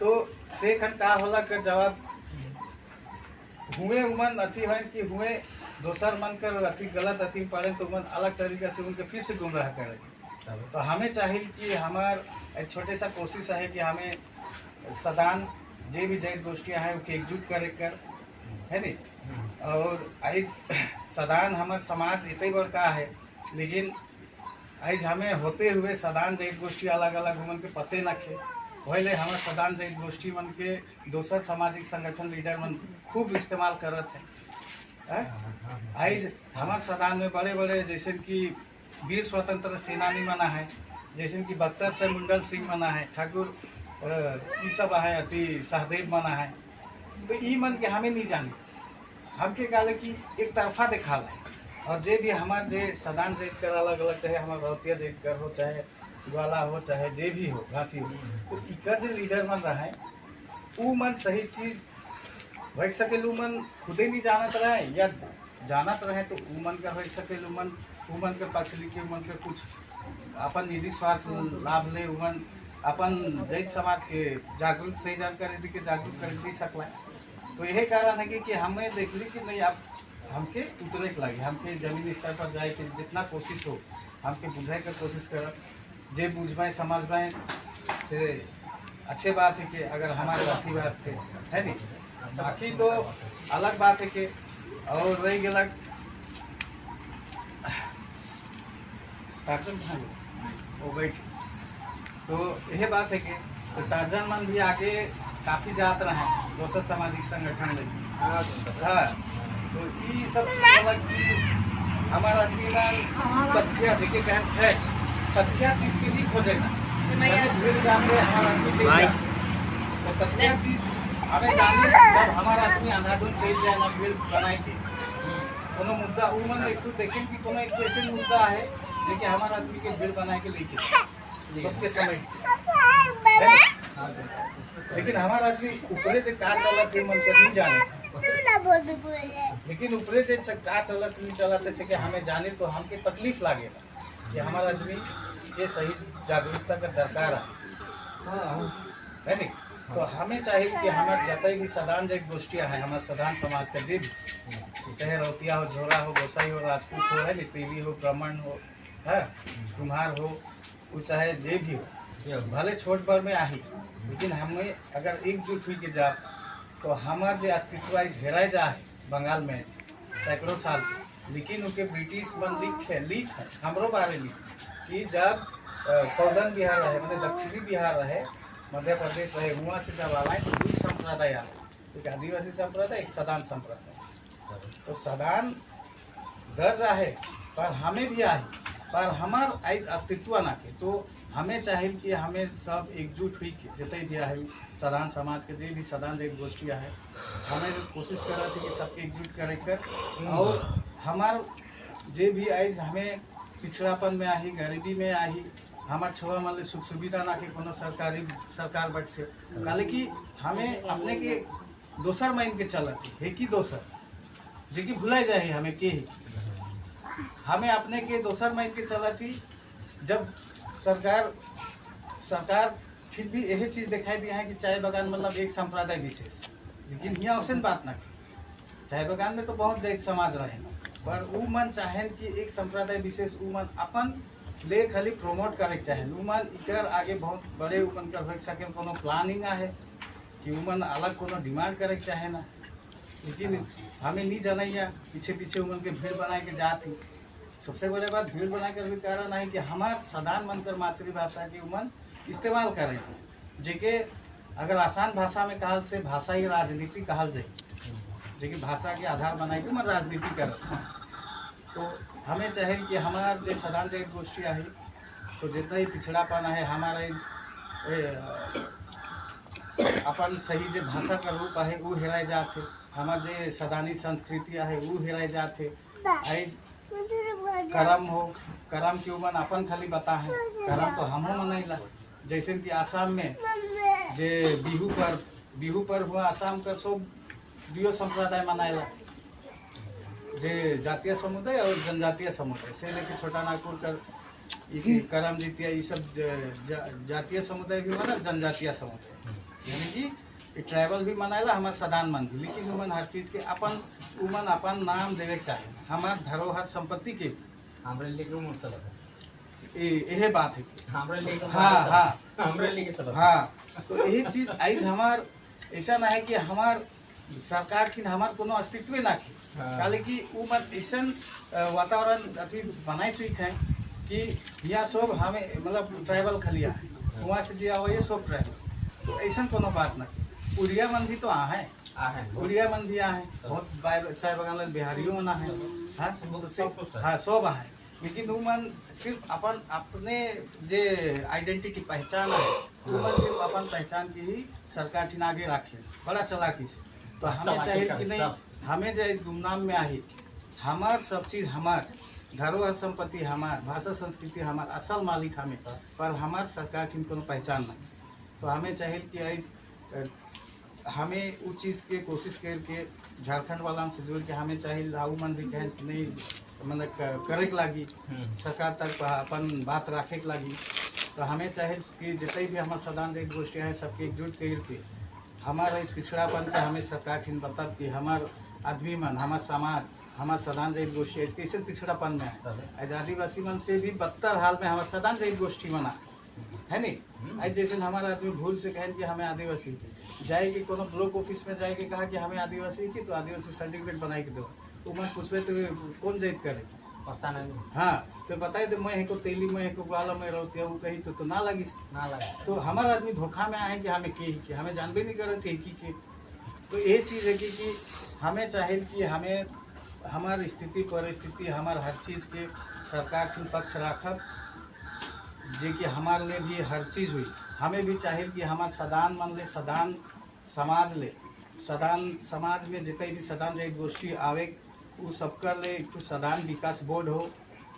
तो से खन का होला कर जवाब हुए उमन अथी है कि हुए दोसर मन कर अथी गलत अथी पड़े तो उमन अलग तरीका से उनके फिर से गुमराह करे। तो हमें चाहिए कि हमार एक छोटे सा कोशिश है कि हमें सदान जे भी जैत गोष्ठियाँ हैं उनके एकजुट करे कर है नहीं। और आज सदान हमार समाज इतने बड़का है, लेकिन आज हमें होते हुए सदान जैत गोष्ठी अलग अलग उमन के पते न खे। वही हमार सदान जैत गोष्ठी मन के दोसर सामाजिक संगठन लीडर मन खूब इस्तेमाल करत है। आज हमार सदान में बड़े बड़े जैसे कि वीर स्वतंत्र सेनानी मना है, जैसे कि बख्तर से मुंडल सिंह मना है, ठाकुर ई सब है, अति सहदेव मना है। तो ई मन के हमें नहीं जाने, हमके कहले कि एक तरफा देखा है। और जे भी हमार जे सदान जैत कर अलग अलग, चाहे हमार रौतिया जैत कर हो, चाहे ग्वाला हो, चाहे जे भी हो, घासी हो, तो इकर जो लीडर मन रहा है ऊ मन सही चीज़ हो सके ऊ मन खुदे नहीं जानत रहे या जानत रहे तो ऊ मन का हो सके ऊ मन के पक्ष लेके ऊ मन के कुछ अपन निजी स्वार्थ लाभ ले ऊ मन अपन जैत समाज के जागरूक सही जानकारी दे के जागरूक कर दी सकला। तो यही कारण है कि हमें देख ली कि नहीं अब हमके उतरे के लगे, हमके जमीन स्तर पर जाए के जितना कोशिश हो हमके बुझाए के कोशिश करब, जे बुझबाएँ समझबाएँ से अच्छे बात है कि अगर हमारे अथी बात से है नहीं, बाकी तो अलग बात है कि। और रही गया टार्जन कहाँ गया? वो बैठ। तो यही बात है कि तो टार्जन मन भी आगे काफ़ी जात रहे हैं दोसर सामाजिक संगठन में। हाँ, तो ये सब मतलब कि हमारा आदमी तथ्य देखिए कहन है तथ्य चीज के नहीं खोजेगा, भीड़ जाते हमारा आदमी चल जाए। तो तथ्य चीज हमें जाने जब हमारा आदमी अंधाधुन चल जाए ना भीड़ बनाए के कोनो मुद्दा उ मन एक तो देखें कि कोनो एक ऐसे मुद्दा है लेकिन हमारा आदमी के भीड़ बनाए के लेके सबके समय, लेकिन हमारा आदमी ऊपरे से का चलत है मन से नहीं जाने, लेकिन ऊपरे से का चलत नहीं चलत ऐसे कि हमें जाने तो हमके तकलीफ लागेगा कि हमारा आदमी ये सही जागरूकता का दरकार है नहीं। तो हमें चाहिए कि हमारे जतई भी सदान जो गोष्ठियाँ हैं हमारे सदान समाज का जे भी, चाहे रौतिया हो, झोरा हो, गोसाई हो, राजपूत हो, है नहीं, तेली हो, ब्राह्मण हो, है कुम्हार हो, वो चाहे जे भी हो, भले छोट बड़ में आही, लेकिन हमें अगर एकजुट हुई के जा तो हमार जो अस्तित्व हेराए जा है बंगाल में सैकड़ों साल से, लेकिन उनके ब्रिटिश मन लिख है हमरो बारे लिख कि जब सौदर्न बिहार रहे मतलब दक्षिणी बिहार रहे, मध्य प्रदेश रहे, वहाँ से जब आए तो दो संप्रदाय आए, एक आदिवासी संप्रदाय, एक सदान संप्रदाय। तो सदान डर रहे पर हमें भी आए पर हमार अस्तित्व ना के, तो हमें चाहिए कि हमें सब एकजुट हुई के जितने भी है सदान समाज के जो भी सदान एक गोष्ठियाँ है, हमें कोशिश कर रहे थे कि सबके एकजुट करे कर। और हमार जे भी आज हमें पिछड़ापन में आई, गरीबी में आई, हमार छोड़ा मान सुख सुविधा ना के कोनो सरकारी सरकार बट से काले कि हमें अपने के दोसर मान के चलत है कि दोसर जे कि भुलाई जाए हमें के ही हमें अपने के दोसर मान के चलत ही। जब सरकार सरकार फिर भी यही चीज़ दिखाई दिया है कि चाय बागान मतलब एक संप्रदाय विशेष, लेकिन यहाँ उसे बात ना की। चाय बागान में तो बहुत जैत समाज रहे पर उ मन चाहें कि एक संप्रदाय विशेष उ मन अपन ले खाली प्रमोट करे चाहे, उ मन इकर आगे बहुत बड़े उ मन कर हो सके कोनो प्लानिंग है कि उ मन अलग कोनो डिमांड करे चाहे ना, लेकिन हमें नहीं जानैया पीछे पीछे उ मन के भीड़ बनाए के जात ही। सबसे बड़े बात भीड़ बना कर भी कारण है कि हमार सदान मन कर मातृभाषा के उमन इस्तेमाल करें, जेके अगर आसान भाषा में कहल से भाषाई राजनीति कहल जाए, जेके भाषा के आधार बनाए के मन राजनीति कर। तो हमें चाहे कि हमार जो सदान जो गोष्ठी है तो जितना ही पिछड़ापन है हमारा अपन सही जो भाषा का रूप है वो हेराए जाते, हमार जो सदानी संस्कृति है वो हेराए जाते। आई करम हो, करम के उमन अपन खाली बता है, करम तो हमो मनैला। जैसे कि आसाम में जे बिहू पर हुआ आसाम का सब दुयो संप्रदाय मनाएला, जे जातीय समुदाय और जनजातीय समुदाय से लेके छोटा नागपुर कर करम जितिया ये सब जातीय समुदाय भी मना जनजातीय समुदाय। यानी कि ट्राइबल भी मनाएला, हमार सदान मन भी, लेकिन उमन हर चीज़ के अपन उमन अपन नाम देवे के चाहे हमार धरोहर संपत्ति के। हमरे लेके मुड़ चलत। यही बात है। हमरे लेके। हाँ। हमरे लेके चलत। हाँ, तो यही चीज आज हमार ऐसा ना है कि हमार सरकार की हमार कोनो अस्तित्व ना की। काले कि उ मन ऐसन वातावरण अथी बनाए चुक है कि यहाँ सब हमें मतलब ट्राइबल खलिया है, वहाँ से जे आवे सब ट्राइबल। तो ऐसा कोनो बात ना की। उड़िया मन भी तो आ है। आ है। उड़िया मन भी आ है, बहुत चाय बगान वाले बिहारियों मना है। हाँ, तो सब कुछ है। हाँ, सब आ है, लेकिन वो मन सिर्फ अपन अपने जे आइडेंटिटी पहचान है, वो मन सिर्फ अपन पहचान की ही सरकार ठिन आगे रखे बड़ा चालाकी से। तो हमें चालाकी चाहिए करे कि नहीं सब। हमें जो गुमनाम में आई हमार सब चीज़, हमार धरोहर संपत्ति, हमार भाषा संस्कृति, हमार असल मालिक हमें, पर हमार सरकार की कोनो पहचान नहीं। तो हमें चाहिए कि आई हमें उस चीज़ के कोशिश करके झारखंड वाला से जुड़ के हमें चाहिए लाऊ मन भी कहें कि नहीं, मतलब करे के लागी सरकार तक अपन बात रखे के लागी। तो हमें चाहे कि जितने भी हमारे सदान रहित गोष्ठी हैं, सबके एकजुट करके हमारा इस पिछड़ापन का हमें सरकार के बता कि हमार आदमी मन, हमार समाज, हमार सदान रहित गोष्ठी है कैसे पिछड़ापन में है। आज आदिवासी मन से भी बदतर हाल में हमार सदान रहित गोष्ठी मना है नहीं। आज जैसे हमारा आदमी भूल से कहें कि हमें आदिवासी जाए कि कोनो ब्लॉक ऑफिस में जाए के कहा कि हमें आदिवासी की तो आदिवासी सर्टिफिकेट बनाए के दो, वो मन पूछबे तो कौन जाइत करे? पता नहीं। हाँ, तो बताए तो मैं को तेली, मैं को ग्वाला, मैं रहती वो कही तो ना लगी। ना लगे। तो हमारा आदमी धोखा में आए कि हमें के ही के हमें जानबे नहीं करे थे कि के। तो ये चीज़ है कि हमें चाहिए कि हमें हमार स्थिति परिस्थिति हमार हर चीज़ के सरकार के पक्ष राखब, जे कि हमारे लिए भी हर चीज़ हुई। हमें भी चाहिए कि हमार सदान मन ले, सदान समाज ले, सदान समाज में जितने भी सदान रहित गोष्ठी आवे वो सबकर ले एक सदान विकास बोर्ड हो,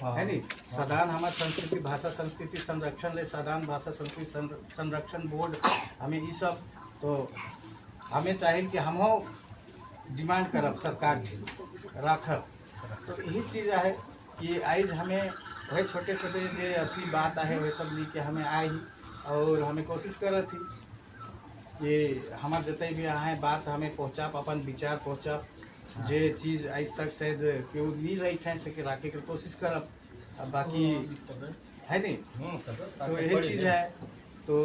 है नहीं? सदान हमार संस्कृति भाषा संस्कृति संरक्षण ले सदान भाषा संस्कृति संरक्षण बोर्ड हमें ये सब। तो हमें चाहिए कि हम हो डिमांड करब सरकार के राखब। तो यही चीज़ है कि आज हमें वही छोटे छोटे जो अथी बात है वही सब लेके हमें आई और हमें कोशिश कर थी कि हमार जते भी आए बात हमें पहुँचा, अपन विचार पहुँचा, जे चीज़ आज तक शायद केहू नहीं रही थे सके राखे के कोशिश करब। अब बाकी है नहीं। तो यही चीज़ है। तो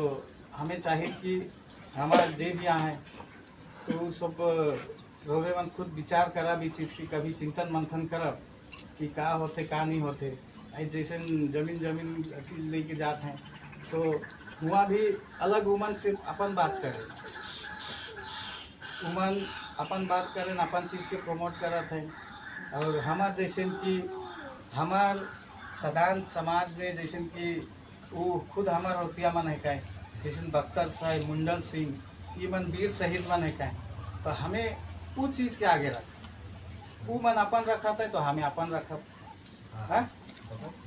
हमें चाहिए कि हमारे जे भी आए तो सब रोवे मन खुद विचार करब ई चीज़ की, कभी चिंतन मंथन करब कि का होते का नहीं होते। आज जैसे जमीन जमीन अथी लेके जाते हैं तो वहाँ भी अलग उमन सिर्फ अपन बात करे, उमन अपन बात करें, अपन चीज़ के प्रमोट करत हैं। और हमार जैसे कि हमार सदान समाज में जैसे कि वो खुद हमार रोतिया मन है का, जैसे बख्तर साहिब, मुंडल सिंह, ये मन वीर शहीद मन है का, तो हमें वो चीज़ के आगे रख, वो मन अपन रखा है तो हमें अपन रखब। हाँ,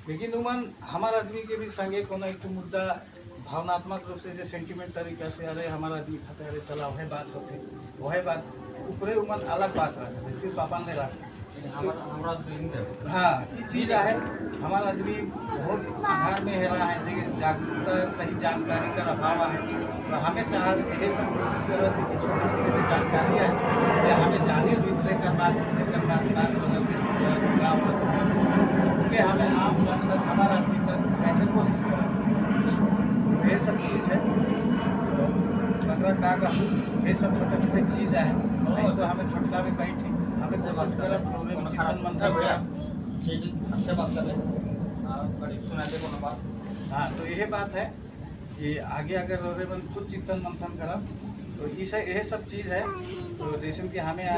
लेकिन वो मन हमार आदमी के भी संगे कोनो एक मुद्दा भावनात्मक रूप से जो सेंटिमेंट तरीका से अरे हमारा आदमी खाते, अरे चला वह बात होते वह बात ऊपरे वो मन अलग बात रखते, सिर्फ अपन नहीं रखते। हाँ, ये चीज़ है। हमारा आदमी बहुत आधार में हेरा है, लेकिन जागरूकता सही जानकारी का अभाव है। तो हमें चाह यही सब कोशिश कर रहे थे कि छोटी छोटी जानकारी है जो हमें जाने भीतरे कर बात भीतरे कर बात बात हो के हमें आम जन तक हमारा आदमी तक कैसे कोशिश कर रहे हैं। ये सब चीज़ है। तो बकरा का कहूँ ये सब छोटे छोटे चीज़ है। नहीं तो हमें छोटका भी बैठी हमें कोशिश करब चिंतन मंथन करब। ठीक, अच्छे बात कर रहे बड़ी सुना दे कोनो बात। हाँ, तो यही बात है कि आगे अगर रोरे मन खुद चिंतन मंथन करब तो इस यही सब चीज़ है। तो जैसे कि हमें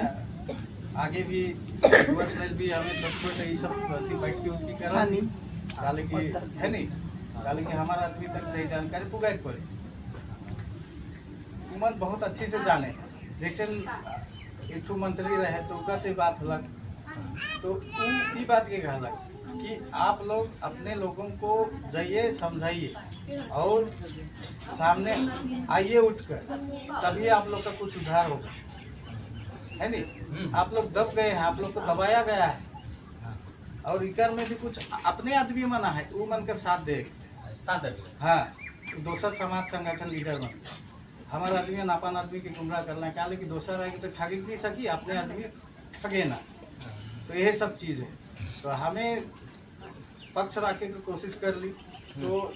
आगे भी व्यूअर्स भी हमें छोटे छोटे ये सब अथी बैठ के उनकी करा थी हालांकि है नहीं, हालांकि हमारा आदमी तक सही जानकारी पुगाए पड़े उमन बहुत अच्छी से जाने। जैसे एक मंत्री रहे तो उनका से बात होलक तो उ बात के कहलक कि आप लोग अपने लोगों को जाइए समझाइए और सामने आइए उठकर, तभी आप लोग का कुछ सुधार होगा, है नहीं? आप लोग दब गए हैं, आप लोग को दबाया गया है और इकर में भी कुछ अपने आदमी मना है वो मन कर साथ दे साथ दे। हाँ, दोसर समाज संगठन लीडर मन हमारा आदमी अपन आदमी के गुमराह करना क्या, लेकिन दोसर आएगी तो ठगे नहीं सकी, अपने आदमी ठगे ना। तो यही सब चीज़ है। तो हमें पक्ष रखे की कोशिश कर ली, तो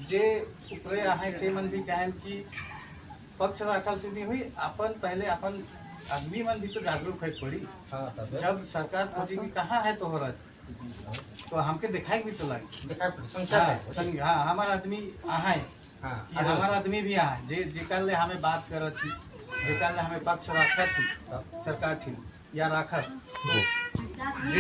जे ऊपरे आहे से मन भी कहें कि पक्ष रखल से नहीं हुई, अपन पहले अपन आदमी मन भी तो जागरूक है पड़ी। हाँ, तब जब सरकार खोजी कि कहाँ है तो हो रहा, तो हमके दिखाई भी तो लगी। दिखाई पड़ी संख्या हाँ, है। हाँ, हमारा आदमी आए कि हमारा आदमी भी आए, जे जेकर ले हमें बात करत थी, जेकर ले हमें पक्ष रखत थी सरकार थी या रखत।